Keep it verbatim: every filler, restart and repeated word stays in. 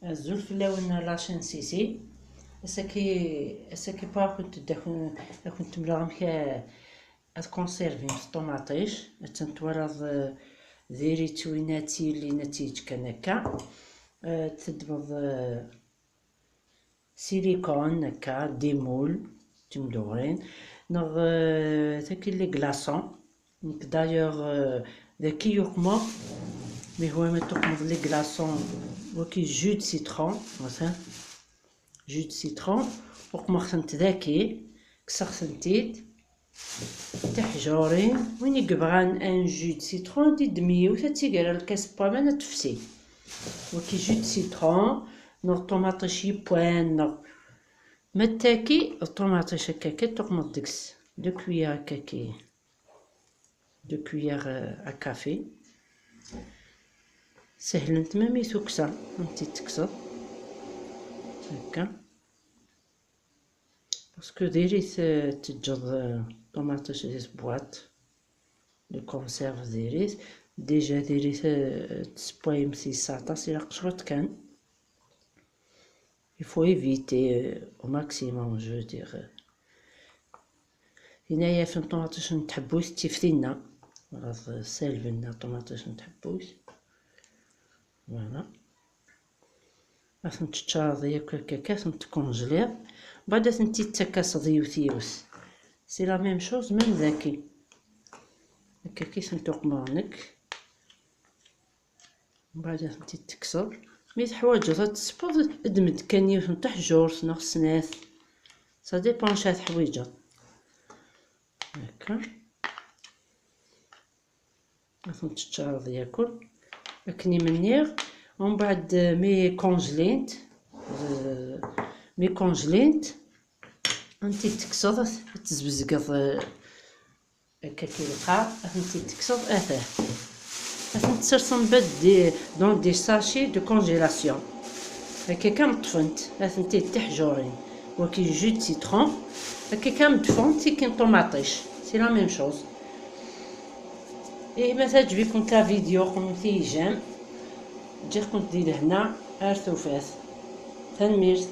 Azul fell-awen a la chaîne Sisi. Ass-agi, ass-agi pa akent-d-, akent-mleɣ amek ad conservim ṭumaṭic. Attan twalaḍ, eh, diri-tt win ad tt-yellin ad tt-yeǧǧ kan akka. Eh, tedbeḍ, eh, silicone akka, des moules, timdewrin, neɣ, eh, tagi les glaçons. Nekk d'ailleurs, eh, dagi yuqmeɣ, mi huwa ma tuqmeḍ les glaçons, waki jus de citron, مثلا jus de citron, uqmeɣ-tent dagi, kkseɣ-tent-id, tiḥjurin, win i yebɣan un jus de citron, ad d-iddem yiwet, ad tt-iger ɣer lkas n waman, ad tefsi. Waki jus de citron, neɣ ṭumaṭic yewwan, neɣ ma d tagi, d ṭumaṭic akka kan, tuqmeḍ deg-s deux cuillères akka kan, deux cuillères, euh, à café. Sehlent même i tukksa, ad tent-id-tekkseḍ. Akka. Parce que diri-t, euh, teǧǧeḍ, euh, ṭumaṭic di tbwaṭ de conserve diri-t. Déjà diri-t, euh, tessewwayem-t yis aṭas, ilaq cwiṭ kan. Il faut éviter, euh, au maximum, je veux dire. Yennayer-a ṭumaṭic n tḥebbuyt d tiftinna. Ɣef salben-nneɣ ṭumaṭic n tḥebbuyt. Voilà. Ad tent-teččareḍ yakk akka, ad tent-tkunjliḍ. Mbeɛd ad tent-id-takkaseḍ yiwet yiwet. C'est la même chose, même daki. Akka i tent-uqmeɣ nekk. Mbeɛd ad tent-id-tekkseḍ. Mi teḥwaǧeḍ ad tesfeḍ, ddem-d kan yiwet n teḥjurt neɣ snat. Ça dépend acu ara teḥwiǧeḍ. Akka. Ad tent-teččareḍ yakk. Akken i m-nniɣ. Umbeɛd, mi kunjlint, eh, mi kunjlint, ad tent-id-tekkseḍ, ad tezbezgeḍ, eh, akka ki lqaɛ, ad tent-id-tekkseḍ, atah. Ad tent-tserseḍ mbeɛd di, dans des sachets de congélation. Akka kan ṭṭfent, ad tent-id tiḥjurin. Waki jus de citron, akka kan ṭṭfent, tikin ṭumaṭic. C'est la même chose. Ihi ma teɛǧeb-ikent la vidéo, qememt-iyi j'aime. Ǧǧiɣ-kent di lehna ar tufat. Tanemmirt.